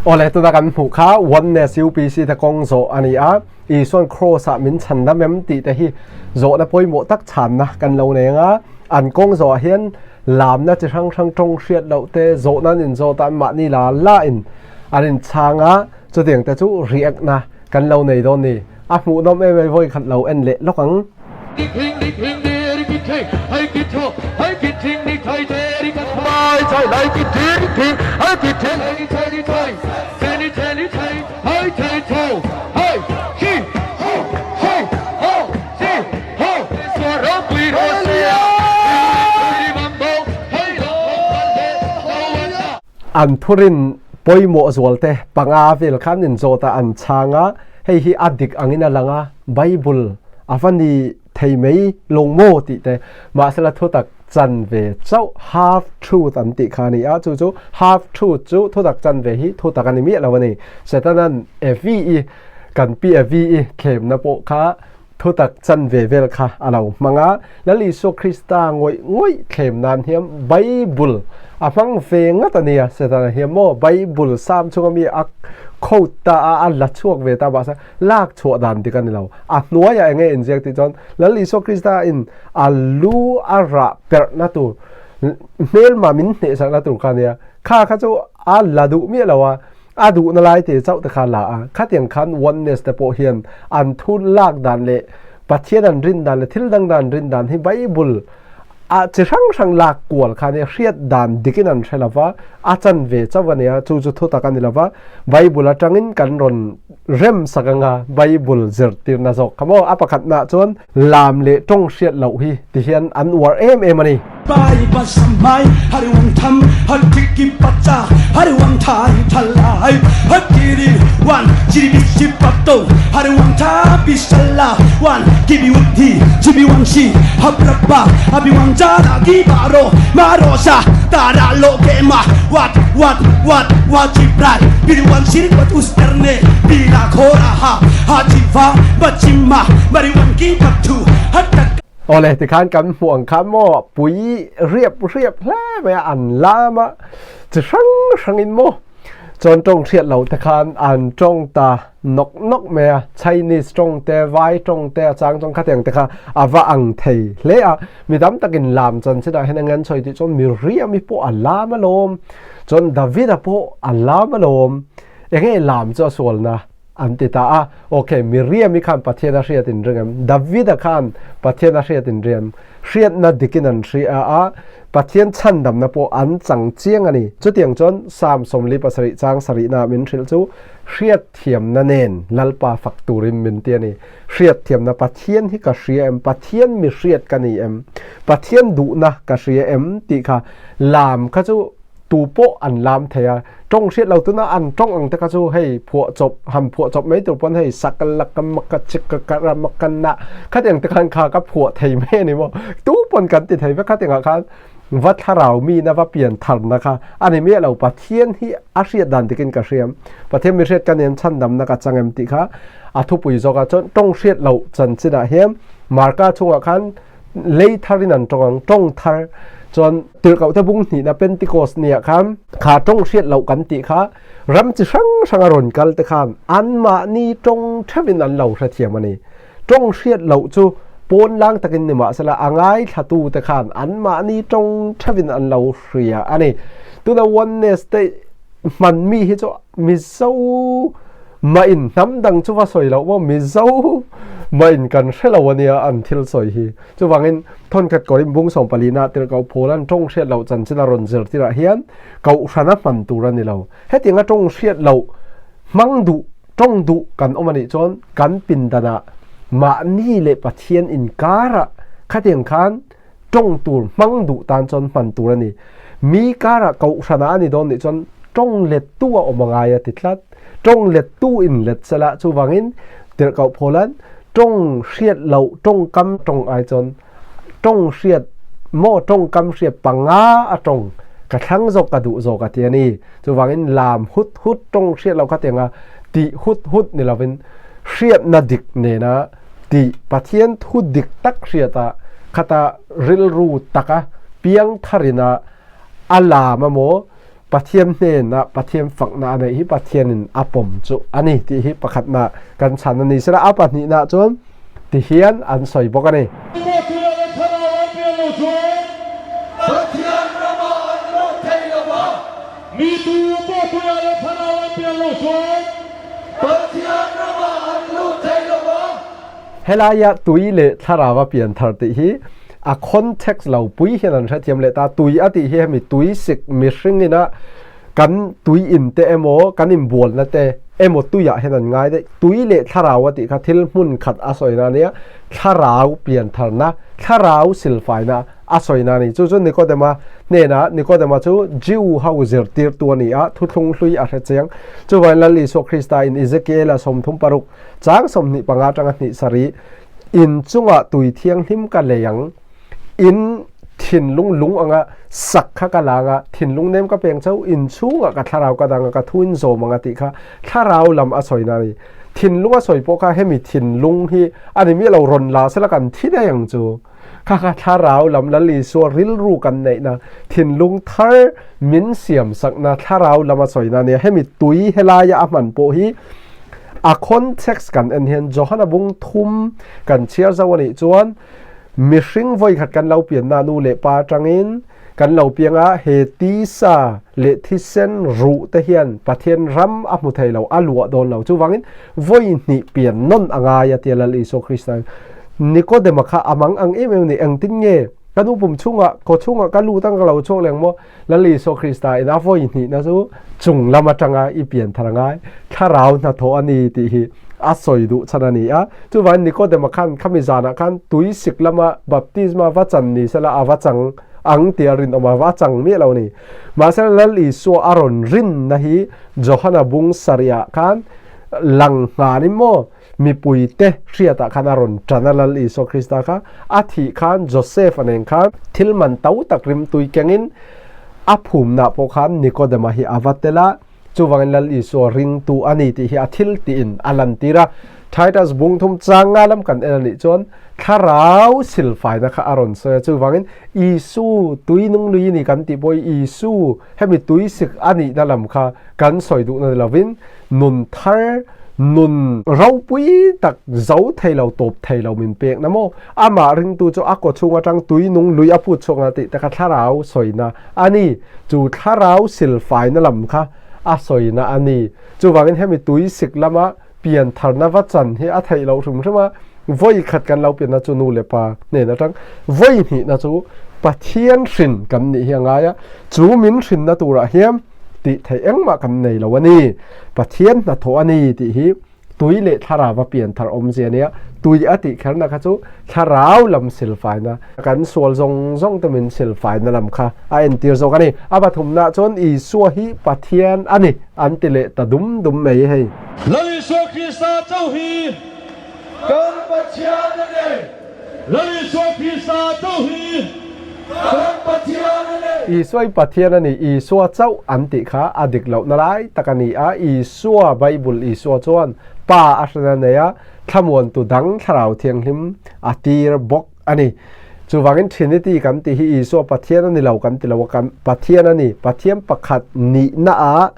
Awle tuna kan hmuh kha Oneness UPC te kawng zawh a ni a, Isuan Kraws ah min chhan dam em tih te hi zawhna pawimawh tak chhanna kan lo nei ang a, an kawng zawh ah hian lamna chi hrang hrang tawng hriat loh te zawhna an inzawt a, anmahni la la in an inchhang a, chutiang te chu react na kan lo nei dawn ni. A hmuhnawm em em vawi khat lo en leh lawk ang. An thurin pawimawh zualte panga vel khan inzawt a an chhang a, hei hi a dik angin a lang a, Bible a va ni thei mai lawng maw tih te, mahsela thutak chan ve chauh half truth an tih kha a ni a, chu chu half truth chu thutak chan ve hi thutak a ni miah lo a ni. Setanan Evi i kan pi Evi i thlemna pawh kha thutak chan ve vel kha a lo hmang a, Lal Isua Krista ngawih ngawih thlem nan hian Bible a hmang ve ngat a nia, Setana hian maw Bible sam chunga mi a quote ta a, a la chhuak ve ta mahse lak chhuah dan dik a ni lo. A hnuaiah eng nge inziak tih chuan Lal Isua Krista in a lu a rah perhna tur hmelma min hnehsakna tur kha a nia, kha kha chu a la duh miah lo a, A duhna lai te chauh te kha la a, khatiang khan Oneness te pawh hian an thu lak dan leh Pathian an rin dan leh thil dang dan rin dan hi Bible ah chi hrang hrang lak kual kha nia hriat dan dikin an hre lova, a chan ve chauh a nia, chu chu thutak a ni lova, Bible atangin kan rawn rem sak anga Bible zirtirna zawk kha maw? A pakhatnaah chuan Lam leh tawng hriat loh hi ti hian an uar em em a ni. Awle tikhan kan hmuh ang khan maw pui riap riap hle mai a an lam a chi hrang hrang in maw chuan tawng hriat lo te khan an tawng ta nawk nawk mai a Chinese tawng te vai tawng te a chang chuan khatiang te kha a va ang thei hle a mi tam takin lam chanchin ah hian a ngen sawi tih chuan mi riami pawh a lam alawm chuan David-a pawh a lam alawm enge lam chu a sualna An ti ta a, Ok, Miriam-i khan Pathian a hriat in ring em? David-a khan Pathian a hriat in ring em? Hriatna dikin an hria a, Pathian chhandamna pawh an chang chiang a ni. Chutiang chuan Psalm 77 chang sarihna min hrilh chu hriatthiamna nen Lalpa fak turin min ti a ni. Hriatthiamna, Pathian hi ka hria em? Pathian mi hriat ka ni em? Pathian duhna ka hria em? tih kha lam kha chu tu pawh an lam thei a, tawng hriat lo tuna an tawng ang te kha chu hei phuah chawp han phuah chawp mai tur pawn hei sak lak ka mak ka chik ka ka ram ka na khatiang te khan kha ka phuah thei mai a ni maw tu pawn kan ti thei vek khatiang ah khan va thlarau mi na va pian thar na kha a ni miah lo Pathian hi a hriat dan dikin ka hria Pathian mi hriat ka nem chhandam na ka chang em tih kha a thupui zawk ah chuan tawng hriat loh chanchin ah hian Marka chungah khan lei thar in an tawng ang tawng thar chuan tirhkoh te bung hnihna Pentecost ni ah khan kha tawng hriat loh kan tih kha ram chi hrang hrang a rawn kal te khan anmahni tawng theuh in an lo hrethiam a ni. Tawng hriat loh chu pawn lang takin ni mahsela a ngaithlatu te khan anmahni tawng theuh in an lo hria a ni. Tuna Oneness te hman mi hi chu Mizo Mah in hnam dang chu va sawi loh maw Mizo mah in kan hre lo ania an thil sawi hi. Chuvangin thawnkhat kawrin bung 14 ah tirhkoh phul an tawng hriat loh chanchin a rawn zir tirah hian kohhran a hman tur a ni lo. Hetiang a tawng hriat loh hmang duh tawng duh kan awm anih chuan kan pindanah mahni leh Pathian inkarah khatiang khan tawng tur hmang duh tan chuan hman tur a ni. Mi karah kohhranah a ni dawn nih chuan tawng lettu a awm a ngai a ti tlat. Tawng lettu in let sela chuvangin tirhkoh phawlan tawng hriat loh tawngkam tawng ai chuan tawng hriat maw tawngkam hriat panga a tawng ka thlang zawk ka duh zawk a ti a ni. Chuvangin lam hut hut tawng hriat loh kha tianga tih hut hut ni lovin hriatna dik nena tih Pathian thu dik tak hriata khata rilru taka piang tharina a lam a maw? Pathian hnena Pathian fakna a neih hi Pathianin a pawm chu a ni tih hi pakhatna kan chhan a ni. Sela a pahnihna chuan ti hian an sawi bawk a ni. Timothea leh thlarau an pian lo chuan Pathian ramah an lut thei lo va. Mi tu pawh tuia leh thlarau an pian lo chuan Pathian ramah an lut thei lo va. Helaia tui leh thlarau a pian thar tih hi a context lo pui hian an hrethiam leh ta. Tui a tih hi hemi tui sik mihring ina kan tui in te emaw kan inbualna te emaw tuiah hian an ngai daih. Tui leh thlarau a tih kha thil hmun khat a sawina a nia, thlarau pian tharna, thlarau silfaina a sawina a ni. Chu chu Nikodema hnenah, Nikodema chu Jew ho zirtirtu a ni a, thuthlung hlui a hre chiang. Chuvangin Lal Isua Krista in Ezekiela 36 Chang 25 atanga hnih sarih, In chungah tui thianghlim ka lei ang, in thinlung lung anga sak kha ka la anga, thinlung nem ka peng chauh, in chhungah ka thlarau ka dang a, ka thu in zawm anga tih kha thlarau lam a sawi na a ni. Thinlung a sawi pawh kha hemi thinlung hi a ni miah lo, rawn la sela kan thi daih ang chu. Kha kha thlarau lam Lal Isua rilru kan neihna, thinlung thar min siam sakna thlarau lam a sawina a nia. Hemi tui helaia a hman pawh hi a context kan en hian Johana bung thum kan chhiar zo a nih chuan mihring vawikhat kan lo pianna nu leh pa atangin kan lo piang a, he tisa leh thisen ruh te hian Pathian ram a hmu thei lo, a luah dawn lo. Chuvangin vawi hnih pian nawn a ngai a tia Lal Isua Krista. Nikodema kha a mang ang em em a ni, engtin nge ka nu pum chhungah, kaw chhungah ka lut ang ka lo chhuak leng maw? Lal Isua Krista in a vawi hnihna chu chung lam atanga i pian thar a ngai, thlarau hnathawh a ni tih hi a sawi duh chhan a ni a. Chuvangin Nikodema khan khami zanah khan tui sik lama baptisma va chan ni sela a va chang ang tia rinawm a va chang miah lo a ni. Mahse Lal Isua a rawn rinna hi Johana bung sarihah khan lang nghanin maw mipuite hriatah khan a rawn tan a, Lal Isua Krista kha a thih khan Joseph a nen khan thil man to tak rimtui kengin a phumnah pawh khan Nikodema hi a va tel a, chuvangin Lal Isua ringtu a ni tih hi a thil tiin a lantir a. Titus bung thum chang nga lam kan en a nih chuan thlarau silfaina kha a rawn sawi a, chuvangin Isu tui nung lui ni kan tih pawh hi Isu hemi tui sik a nihna lam kha kan sawi duhna ni lovin nun thar, nun ropui tak zo thei lo, tawp thei lo min pek na maw? Amah ringtu chu a kaw chhung atang tui nung lui a phut chhuak na tih te kha thlarau sawina a ni. Chu thlarau silfaina lam kha a sawina a ni. Chuvangin hemi tui sik lama pian tharna va chan hi a theih loh hrim hrim a, vawi khat kan lo pianna chu nu leh pa hnen atang vawi hnihna chu Pathian hrin kan nih hi a ngai a, chu min hrinna turah hian tih theih engmah kan nei lo a ni. Pathian hnathawh a ni tih hi tui leh thlarau a pian thar awmzia a nia, tui a tih kherna kha chu thlarau lam silfaina, kan sual zawng zawng te min silfaina lam kha a entir zawk a ni. A pathumnaah chuan Isua hi Pathian a ni an ti leh ta dum dum mai hei. Lal Isua Krista chauh hi kan Pathian a ni. Lal Isua Krista chauh hi kan Pathian a ni. Isua hi Pathian a ni, Isua chauh an tih kha a dik lohna lai tak a ni a. Isua, Bible Isua chuan Pa a hran a nei a, thlamuantu dang Thlarau Thianghlim a tir bawk a ni. Chuvangin Trinity kan tih hi Isua Pathian a ni lo kan ti lo a, kan Pathian a ni. Pathian pakhat nihna ah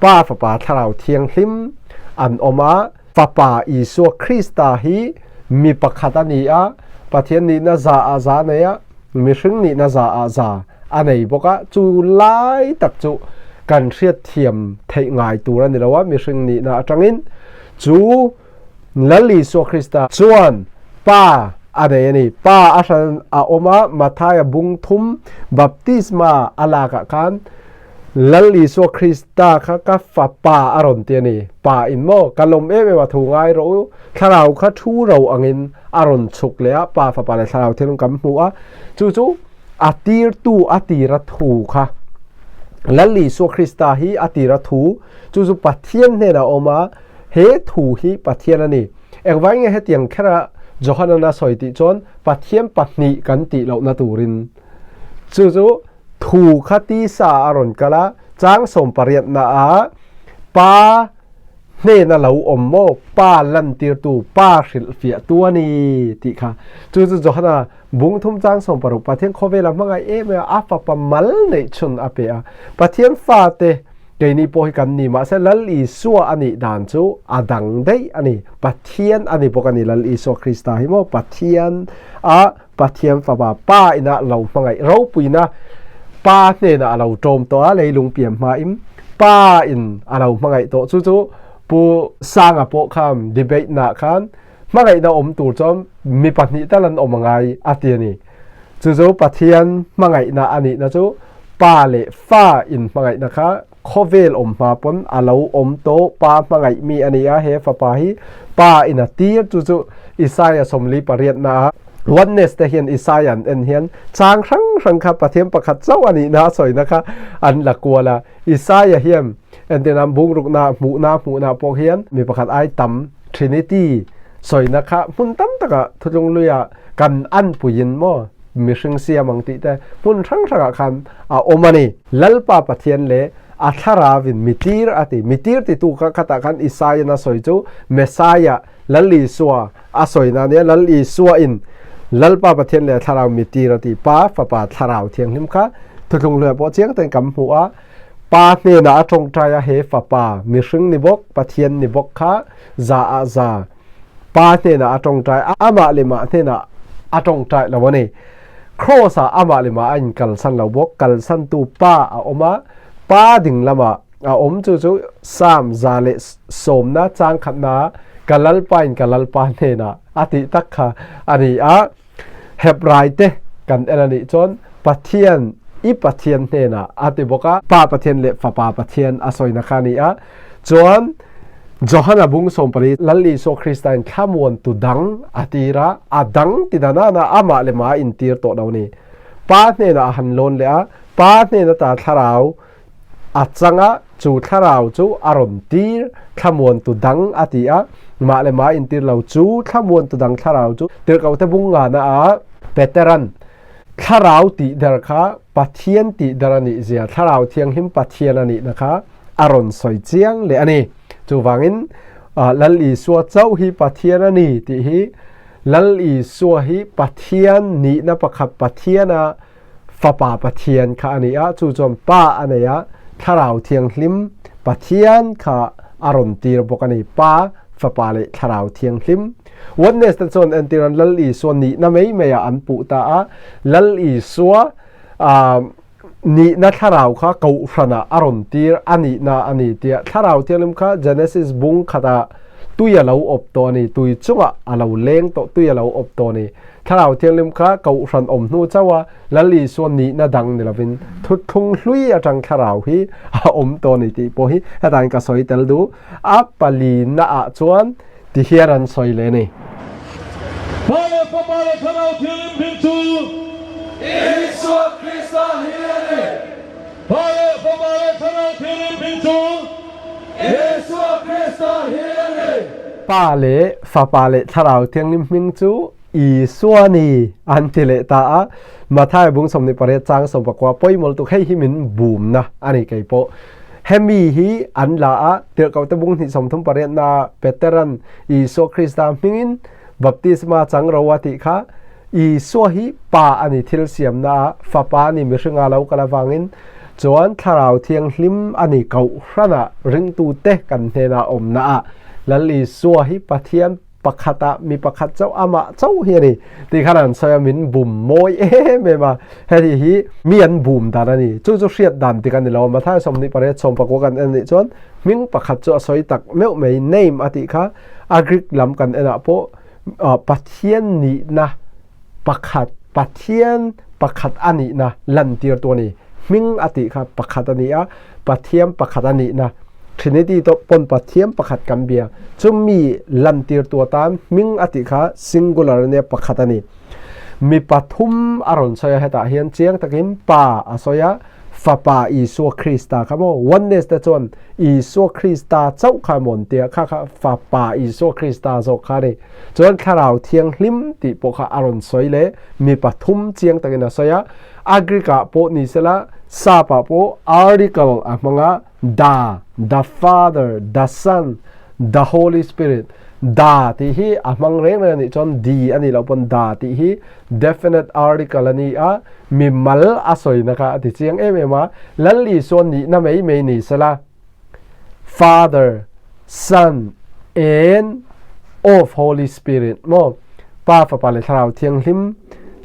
Pa, Fapa, Thlarau Thianghlim an awm a. Fapa Isua Krista hi mi pakhat a ni a, Pathian nihna za ah za a nei a, mihring nihna za ah za a nei bawk a, chu lai tak chu kan hriatthiam theih ngai tur a ni lo a, mihring nihna atangin chu Lal Isua Krista chuan Pa a nei a ni. Pa a hran a awm a, Mathaia bung thum baptisma a lakah khan Lal Isua Krista kha ka fapa a rawn ti a ni. Pa in maw? Ka lawm em em a, thu ngai rawh u. Thlarau kha thu ro angin a rawn chhuk leh a, Pa, Fapa leh Thlarau thilung kan hmu a. Chu chu a tirtu a tira thu kha. Lal Isua Krista hi a tira thu, chu chu Pathian hnenah a awm a, he thu hi Pathian a ni. Engvai nge hetiang khera Johana'n a sawi tih chuan Pathian pahnih kan tih lohna turin. Chu chu Thu kha tisa a rawn kal a, chang 18 naah Pa hnena lo awm maw Pa lantirtu, Pa hrilhfiahtu a ni tih kha. Chu chu Johana bung thum chang 60 Pathian khawvela hmangaih em em a, a fapa mal neih chhun a pe a. Pathian fate keini pawh hi kan ni mahse Lal Isua a nih dan chu a dang daih a ni. Pathian a ni bawk a ni Lal Isua Krista hi maw Pathian a Pathian fapa Pa ina lo hmangaih ropuina Pa hnenah a lo tawm tawh a, leilung pian hmain Pa in a lo hmangaih tawh. Chu chu Pu Sanga pawh khan debate naah khan hmangaihna awm tur chuan mi pahnih tal an awm angai a ti a ni. Chu chu Pathian hmangaihna a nihna chu Pa leh Fa in hmangaihna kha khawvel awm hma pawn a lo awm tawh. Pa hmangaih mi a ni a, he fapa hi Pa in a tir. Chu chu Isaiah 48 ah Oneness te hian Isaiah an en hian chang hrang hrang kha Pathian pakhat chauh a nihna a sawina kha an la kual a. Isaiah hian entirna bungrukna hmuhna hmuhna pawh hian mi pakhat ai tam Trinity sawina kha hmun tam takah thutlung luia kan anpuiin maw mihring siam ang tih te hmun hrang hrangah khan a awm a ni. Lalpa Pathian leh a thlarauin mitir a ti. Mitir titu kha khatah khan Isaiah-in a sawi chu Messiah, Lal Isua a sawina a nia. Lal Isua-in Lalpa Pathian leh a thlarau mitir a ti. Pa, Fapa, Thlarau Thianghlim kha thutlung hluah pawh chiang ten kan hmu a. Pa hnenah a tawngtai a, he Fapa, mihring ni bawk, Pathian ni bawk kha za ah za Pa hnenah a tawngtai a, amah leh mah hnenah a tawngtai lo a ni. Kraws ah amah leh mah a inkalsan lo bawk, kalsantu Pa a awm a, Pa ding lamah a awm chu chu Psalm 110 chang khatna ka Lalpa in ka Lalpa hnenah a tih tak kha a ni a. Hebrai te kan en a nih chuan Pathian i Pathian hnenah a ti bawk a, Pa Pathian leh Fapa Pathian a sawina kha a ni a. Chuan Johana bung 14 Lal Isua Krista in thlamuan tu dang a tir a, a dang ti dan a amah leh mah a intir tawh lo a ni. Pa hnenah a han lawn leh a, Pa hnen ata thlarau a chang a, chu thlarau chu a rawn tir, thlamuantu dang a ti a, mah leh mah intir lo, chu thlamuantu dang thlarau chu tirhkohte bung ngana a Peteran thlarau tih der kha Pathian tih der a nih zia, thlarau thianghlim Pathian a nihna kha a rawn sawi chiang leh a ni. Chuvangin Lal Isua chauh hi Pathian a ni tih hi Lal Isua hi Pathian nihna pakhat Pathiana Fapa Pathian kha a ni a, chu chuan Pa a nei a, Thlarau Thianghlim Pathian kha a rawn tir bawk a ni, Pa, Fapa leh Thlarau Thianghlim. Oneness te chuan entir an Lal Isua nihna mai maiah an puh ta a, Lal Isua nihna Thlarau kha Kohhranah a rawn tir a nihna a ni tia Thlarau Thianghlim kha Genesis bung khatah tui a lo awp tawh a ni, tui chungah a lo leng tawh, tui a lo awp tawh a ni. Thlarau Thianghlim kha Kohhran awm hnu chauh a, Lal Isua nihna dang ni lovin thuthlung hlui atang Thlarau hi a awm tawh a ni tih pawh hi hetaiin ka sawi tel duh. A palina ah chuan ti hian an sawi leh a ni. Pa leh Fapa leh Thlarau Thianghlim hming chu. Isua Krista hi a ni. Pa leh Fapa leh Thlarau Thianghlim hming chu. Isua Krista hi a ni. Pa leh Fapa leh Thlarau Thianghlim hming chu Isua ni an ti leh ta a. Matthai bung 28 chang 19 pawimawlh tuk hei hi min bumna a ni kei pawh. Hemi hi an la a, Tirhkohte bung hnih 38 na Peteran Isua Krista hmingin baptisma chang ro a tih kha Isua hi Pa a ni thil siamna a, Fapa a ni mihringa lo kal avangin chuan Thlarau Thianghlim a ni Kohhranah ringtute kan hnena awmna ah Lal Isua hi Pathian pakhata mi pakhat chauh amah chauh hi a ni tih khan an sawi a, min bum mawi em em a, heti hi mi an bum dan a ni, chu chu hriat dan tik a ni lo a, Matthai 28 19 kan en nih chuan hming pakhat chu a sawi tak meuh mai name a tih kha a Greek lam kan enah pawh Pathian nihna pakhat Pathian pakhat a nihna lantir tu a ni, hming a tih kha pakhat a ni a, Pathian pakhat a nihna Trinity to pawn Pathian pakhat kan bia chumi lantir tu atan hming a tih kha singular a nia pakhat a ni. Mi pathum a rawn sawi a hetah hian chiang takin Pa a sawi a, Fapa Isua Krista kha maw Oneness te chuan Isua Krista chauh kha maw an tia kha kha Fapa Isua Krista zawk kha a ni. Chuan Thlarau Thianghlim tih pawh kha a rawn sawi leh mi pathum chiang takin a sawi a. A Greek ah pawh ni sela sap ah pawh article a hmang a, the, the Father, the Son, The Holy Spirit, Da tih hi a hmang reng reng a nih chuan di a nih loh pawn da tih hi definite article a ni a, mi mal a sawina kha a ti chiang em em a, Lal Isua nihna mai mai ni sela, Father, Son and of Holy Spirit maw, Pa, Fapa leh Thlarau Thianghlim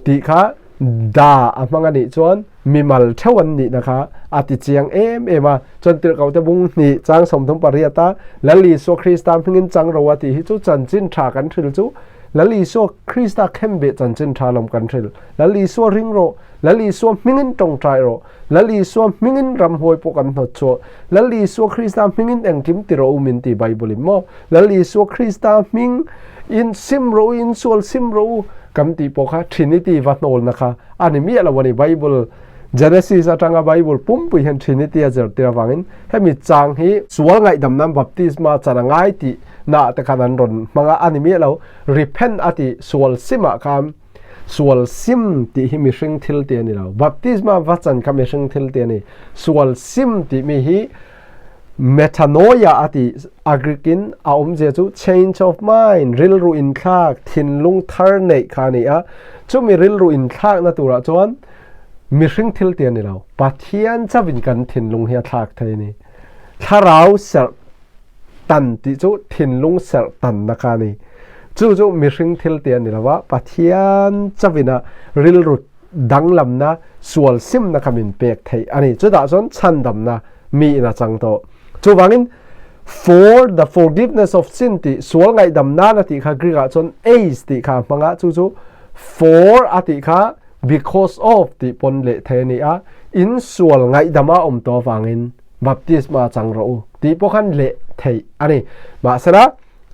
tih kha da a hmang a nih chuan mimal theuh an nihna kha a ti chiang em em a. Chuan Tirhkohte bung hnih chang 38 a Lal Isua Krista hmingin chang ro a tih hi chu chanchin tha kan hril chu Lal Isua Krista khenbeh chanchin tha lawm kan hril. Lal Isua ring rawh, Lal Isua hmingin tawngtai rawh, Lal Isua hmingin ramhuai pawh kan hnawt chhuah, Lal Isua Krista hmingin engkim ti rawh u min ti Bible in maw? Lal Isua Krista hming in sim rawh u, in sual sim rawh u kan tih pawh kha Trinity va hnawlna kha a ni miah lo a ni. Bible Genesis atanga Bible pumpui hian Trinity a zirtir avangin hemi chang hi sual ngaihdam nan baptisma chan a ngai tih na te khan an rawn hmang a, a ni miah lo. Repent a tih sual simah khan Sual sim tih hi mihring thil ti a ni lo. Baptisma va chan kha mihring thil ti a ni. Sual sim tih mi hi metanoia a ti a Greek in a awmzia chu change of mind, rilru inthlak, thinlung thar neih kha a ni a. Chumi rilru inthlakna turah chuan mihring thil ti a ni lo. Pathian chauhin kan thinlung hi a thlak thei a ni. Thlarau serh tan tih chu thinlung serh tanna kha a ni. Chu chu mihring thil ti a ni lo va, Pathian chauhin a rilru danglamna, sual simna kha min pek theih a ni. Chutah chuan chhandamna mi in a chang tawh. Chuvangin, for the forgiveness of sin tih, sual ngaihdam nan a tih kha Greek ah chuan eis tih kha a hmang a, chu chu for a tih kha because of tih pawn leh thei a ni a, in sual ngaihdam a awm tawh avangin baptisma chang rawh u tih pawh khan leh theih a ni. Mahsela,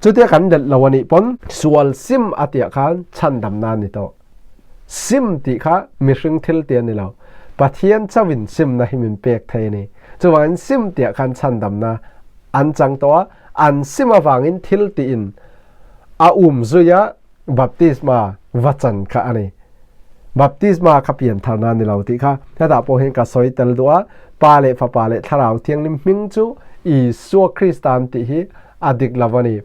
chutia kan let lo a nih pawn sual sim a tiah khan chhandamna a ni tawh. Sim tih kha mihring thil ti a ni lo. Pathian chauhin simna hi min pek thei a ni. Chuvangin sim tiah khan chhandamna an chang tawh a, an sim avangin thil tiin a um zui a, baptisma va chan kha a ni. Baptisma kha piantharna a ni lo tih kha hetah pawh hian ka sawi tel duh a, Pa leh Fapa leh Thlarau Thianghlim hming chu Isua Krista an tih hi a dik lo a ni.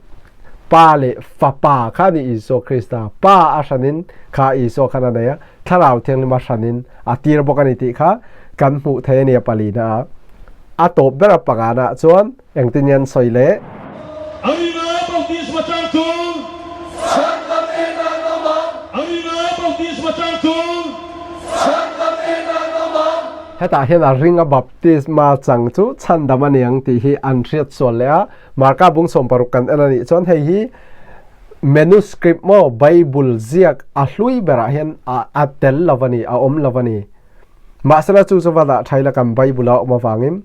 Pa leh Fapa kha a ni Isua Krista. Pa a hranin kha Isua khan a nei a, Thlarau Thianghlim a hranin a tir bawk a ni tih kha kan hmuh thei a ni a palina a. A tawp ber a pangana chuan Engtin nge an sawi le? A ringa baptisma chang chu. Chhandam in an awm ang. A ringa baptisma chang chu. Chhandam in an awm ang. Hetah hian a ringa baptisma chang chu chhandam a ni ang tih hi an hriat sual leh a. Marka bung 60 kan en a nih chuan hei hi manuscript maw Bible ziak a hlui berah hian a tel lo a ni, a awm lo a ni. Mahsela chu chu va dah thaila kan Bible a awm avangin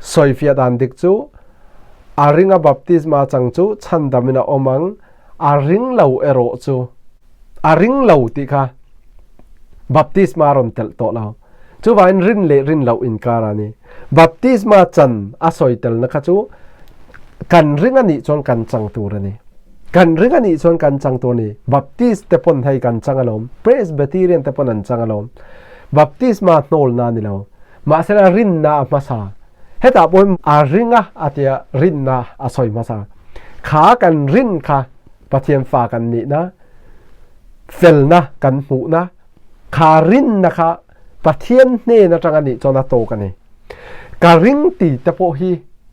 sawifiah dan dik chu a ringa baptisma chang chu chhandamin a awm ang, a ring lo erawh chu a ring lo tih kha baptisma a rawn telh tawh lo. Chuvangin rin leh rin loh inkar a ni. Baptisma chan a sawi telna kha chu kan ring a nih chuan kan chang tur a ni. Kan ring a nih chuan kan chang tur a ni. Baptist te pawn hei kan chang alawm. Presbyterian te pawn an chang alawm. Baptisma hnawlna a ni lo. Mahsela rinna a hmasa. Hetah pawh hian a ring a a tia rinna a sawi hmasa. Kha kan rin kha Pathian fa kan nihna, felna kan hmuhna, kha rinna kha Pathian hnen atang a nih chuan a tawk a ni. Ka ring ti te pawh hi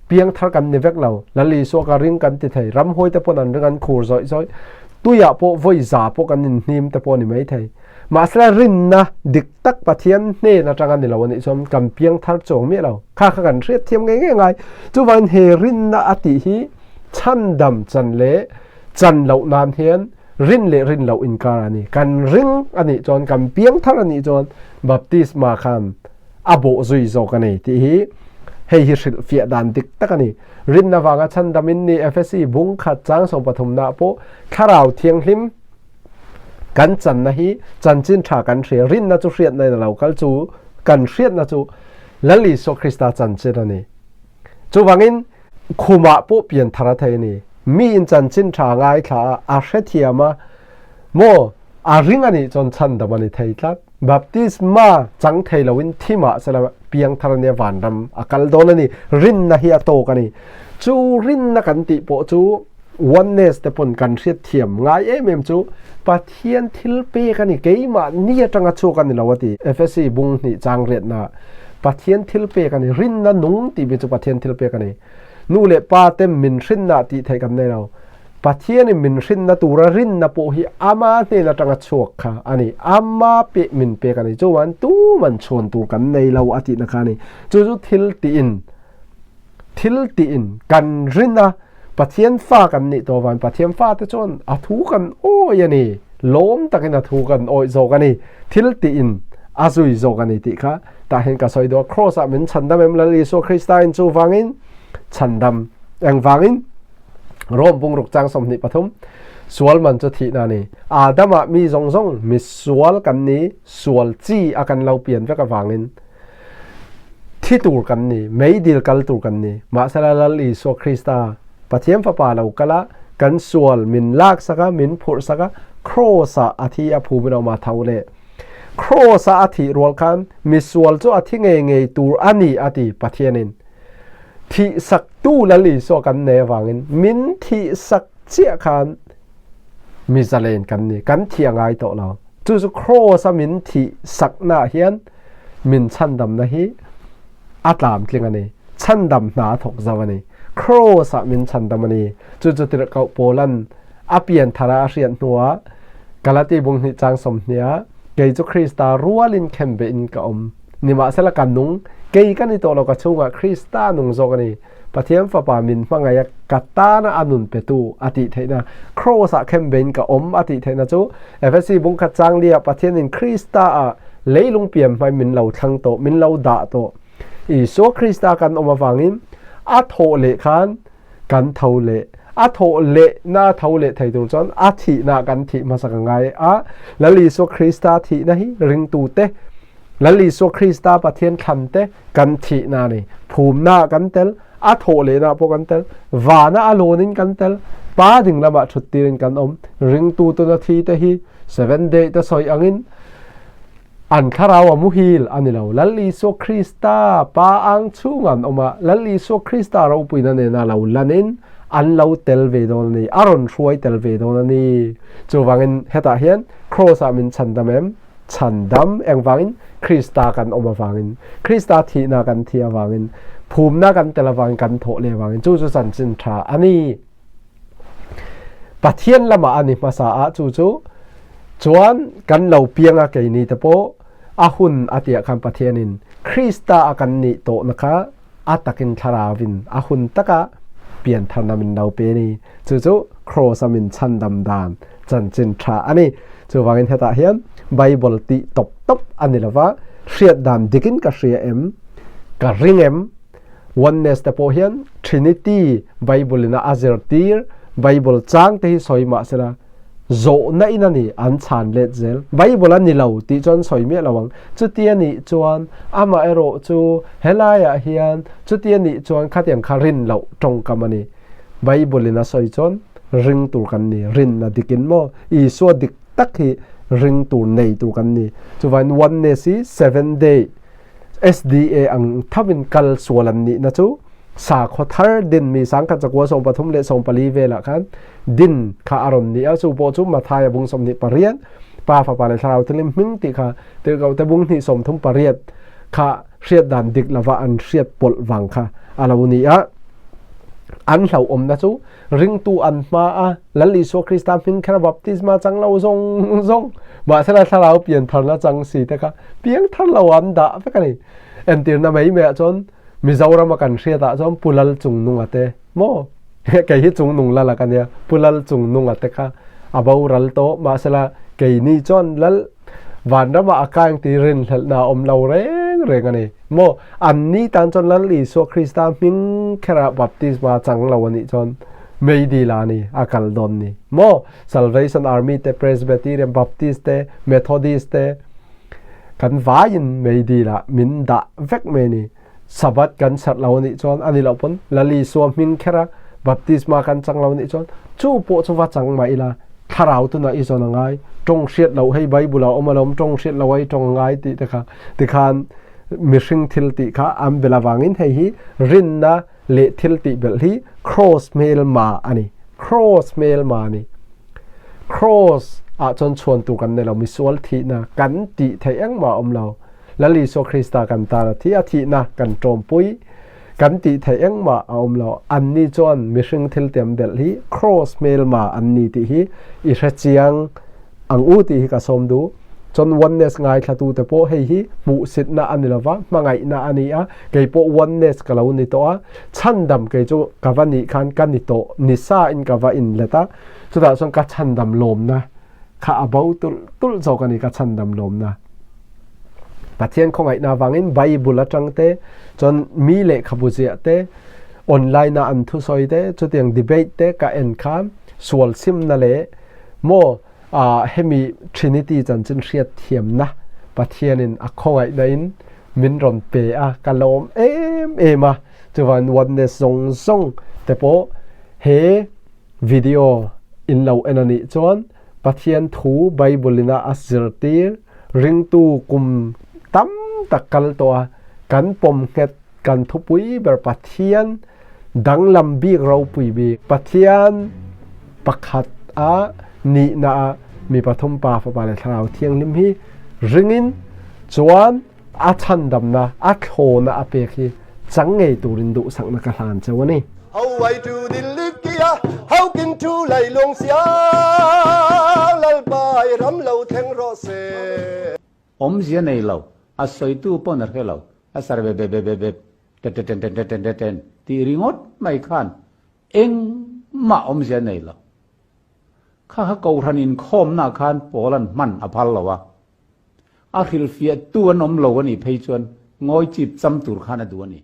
piangthar kan ni vek lo. Lal Isua ka ring kan ti thei. Ramhuai te pawn an ring an khur zawih zawih. Tuiah pawh vawi za pawh kan inhnim te pawh a ni mai thei. Mahsela rinna dik tak Pathian hnen atang a ni lo a nih chuan kan piangthar chuang miah lo. Kha kha kan hriat thiam ngei ngei ngai. Chuvangin he rinna a tih hi chhandam chan leh chan loh nan hian rin leh rin loh inkar a ni. Kan ring a nih chuan, kan piangthar a nih chuan baptisma khan a bawh zui zawk a ni tih hi hei hi hrilhfiah dan dik tak a ni. Rinna vanga chhandam in ni Efesi bung khat chang 30 nah pawh Thlarau Thianghlim kan channa hi chanchin tha kan hria rinna chu hriatna in a lo kal chu kan hriatna chu Lal Isua Krista chanchin a ni. Chuvangin khumah pawh pian thar a thei a ni. Mi in chanchin tha ngaithla a, a hrethiam a, maw? A ring a nih chuan chhandam a ni thei tlat. Baptisma chang thei loin thi mah sela piangthar ania vanram a kal dawn a ni. Rinna hi a tawk a ni. Chu rinna kan tih pawh chu Oneness te pawn kan hriat thiam ngai em em chu Pathian thil pek a ni, keimah ni atanga chhuak a ni lo a ti. Efesi bung hnih chang riatna Pathian thil pek a ni. Rinna nung tih mi chu Pathian thil pek a ni. Nu leh pa te min hrinna tih theih kan nei lo. Pathianin min hrinna tura rinna pawh hi ama hnen atanga chhuak kha a ni. Ama peh min pek a ni. Chuan tuman chhuan tur kan nei lo a tihna kha a ni. Chu chu thil tiin, thil tiin kan rin a, Pathian fa kan nih tawh avangin Pathian fate chuan a thu kan awi a ni. Lawm takin a thu kan awih zawk a ni. Thil tiin a zui zawk a ni tih kha tah hian ka sawi duh a. Kraws ah min chhandam em Lal Isua Krista in chuvangin chhandam engvangin? Rom bungruk chang 23 Sual man chu thihna a ni. Adama mi zawng zawng mi sual kan ni, sual chi a kan lo pian vek avangin thi tur kan ni, meidil kal tur kan ni. Mahsela Lal Isua Krista, Pathian Fapa lo kal a, kan sual min lak sak a, min phurh sak a, Kraws ah a thi a phu min awm a tho leh. Kraws ah a thih rual khan mi sual chu a thi ngei ngei tur a ni a ti Pathianin. Thihsak tu Lal Isua kan nei avangin min thihsak chiah khan mi zalen kan ni, kan thih a ngai tawh lo. Chu chu Kraws a min thihsakna ah hian min chhandamna hi a tlam tling a ni. Chhandam hna a thawk zo a ni. Kraws ah min chhandam a ni. Chu chu Tirhkoh Paulan a pian thara a hriat hnuah Galati bunghnih chang 20 ah kei chu Krista rualin khenbeh in ka awm. Nimahsela ka nung, kei ka ni tawh lo ka chhungah Krista nung zawk a ni. Pathian Fapa min hmangaih a ka tana a nun petu a tih theihna, Kraws ah khenbein ka awm a tih theihna chu Efesi bungkhat chang liah Pathianin Krista ah leilung pian hmai min lo thlang tawh, min lo dah tawh. Isua Krista kan awm avangin a thawh leh khan kan tho leh a thawh leh na tho leh thei tur chuan a thihna kan thih hmasa ka ngai a. Lal Isua Krista thihna hi ringtute, Lal Isua Krista Pathian thlante kan thihna a ni. Phumna kan tel, a thawh lehna pawh kan tel, vana a lawnin kan tel, Pa ding lamah thut tirin kan awm. Ringtu tuna thi te hi Seven Day te sawi angin An thlarau a muhil a ni lo. Lal Isua Krista Pa ang chhungah an awm a, Lal Isua Krista ropuina nena lo lanin an lo tel ve dawn a ni, a rawn hruai tel ve dawn a ni. Chuvangin hetah hian Kraws-ah min chhandam em? Chhandam engvangin? Krista kan awm avangin, Krista thihna kan thih avangin, phumna kan tel avangin, kan thawh leh avangin. Chu chu chanchin tha a ni. Pathian lamah a ni hmasa a, chu chu chuan kan lo piang a keini te pawh a hun a tiah khan Pathianin Krista a kan nih tawhna kha a takin thlaravin a hun taka piantharna min lo pe ni. Chu chu Kraws a min chhandam dan chanchin tha a ni. Chuvangin hetah hian Bible tih tawp tawp a ni lova, hriat dan dikin ka hria em, ka ring em? Oneness te pawh hian Trinity Bible in a zirtir Bible chang te hi sawi mah sela zawhna in a ni an chhan let zel. Bible a ni lo tih chuan sawi miah lo ang. Chuti a nih chuan amah erawh chu helaiah hian chuti a nih chuan khatiang kha rin loh tawngkam a ni. Bible in a sawi chuan ring tur kan ni, rinna dikin maw Isua dik tak hi ring tur nei tur kan ni. Chuvain Oneness hi Seven Day SDA ang thavin kal sual an nihna chu sakhaw thar din mi sangkhat zakua 13 leh 14 velah khan din kha a rawn ni a. Chu pawh chu Mathaia bung 28 Pa Fapa leh Thlarau Thianghlim hming tih kha Tirhkohte bung hnih 38 kha hriat dan dik lova an hriat pawlh vang kha a lo ni a. An hlauhawmna chu ringtu an hma a Lal Isua Krista hming kher baptisma chang lo zawng zawng mahsela thlarau pian tharna chang si te kha piang thar lo an dah vek a ni. Entirna mai maiah chuan Mizoram a kan hriatah chuan Pu Lal Chungnunga te maw kei hi Chungnung Lal a ka nia Pu Lal Chungnunga te kha a boral tawh mahsela keini chuan Lal Vanramah a kaing tih rinhlelhna a awm lo reng reng a ni. Maw, anni tan chuan Lal Isua Krista hming kherah baptisma chang lo a nih chuan meidil a ni, a kal dawn ni. Maw, Salvation Army te, Presbyterian, Baptist te, Methodist te, kan vaiin meidilah min dah vek mai a ni. Sabbath kan serh lo a nih chuan a ni loh pawn Lal Isua hming khera baptisma kan chang lo a nih chuan chu pawh chu va chang mah ila thlarau tunah i zawn a ngai. Tawng hriat loh hei Bible ah awm alawm tawng hriat loh a i tawng ngai tih te kha tikhan mihring thil tih kha an belh avangin hei hi rinna leh thil tih belh hi cross hmelma a ni. Cross hmelma a ni. Cross ah chuan chhuan tur kan nei lo, misual thihna kan tih theih engmah a awm lo. Lal Isua Krista kan tan a thi, a thihna kan tawmpui kan tih theih engmah a awm lo. Anni chuan mihring thil tiam belh hi Cross hmelma an ni tih hi i hre chiang ang u tih hi ka sawm duh. Chuan Oneness ngaithlatute pawh hei hi hmuhsitna a ni lova, hmangaihna a ni a, kei pawh Oneness ka lo ni tawh a, chhandam kei chu ka va nih khan ka ni tawh ni sa in ka va inlet a, chutah chuan ka chhandam lawmna kha a bo tulh tulh zawk a ni ka chhandam lawmna. Pathian khawngaihna avangin Bible atang te chuan mi lehkhabu ziah te online a an thusawi te chutiang debate te ka en khan sual simna leh maw hemi Trinity chanchin hriat thiamna Pathianin a khawngaihna in min rawn pe a ka lawm em em a chuvan oneness zawng zawng te pawh he Video in lo en a nih chuan Pathian thu Bible ina a zirtir ringtu kum tam tak kal tawh a, kan pawm nghet kan thupui ber Pathian danglam bik ropui bik Pathian pakhat a nihna a mi pathum Pa, Fapa leh Thlarau Thianghlim hi ringin chuan a chhandamna a thlawna a pek hi chang ngei turin duhsakna ka hlan cheu a ni. Ho ai tu dil kia ho kin tu lei lung siang lalpai ram lo thleng rawh se. Awmzia nei lo, a sawitu pawn a hre lo, a sar be be be be be te te ten ten te ten te ten tih ringawt mai khan engmah awmzia nei lo. Kha kha Kohhran inkhawmna khan pawl an hman a phal lo a, A hrilhfiahtu an awm lo a nih phei chuan ngawi chip cham tur khan a duh a ni.